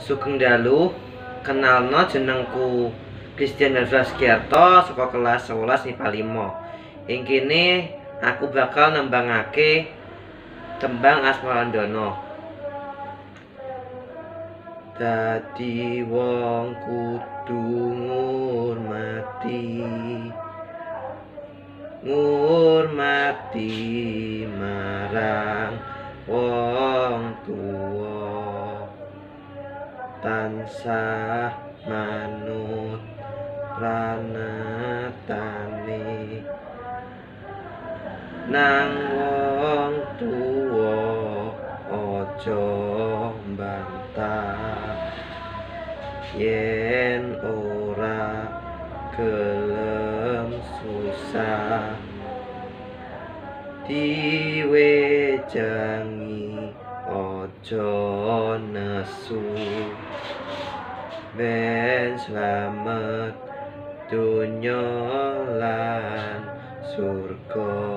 Sugeng dalu, kenalno jenengku Christian Darflaskiarto saka kelas 11 MIPA 5. Ing kene aku bakal nembangake tembang Asmarandana. Dadi wong kudu ngurmati, ngurmati marang wong tuwa, tansah manut pranatane nang wong tuwa aja mbantah yen ora gelem susah diwejangi aja nesu ben slamet donya lan surga.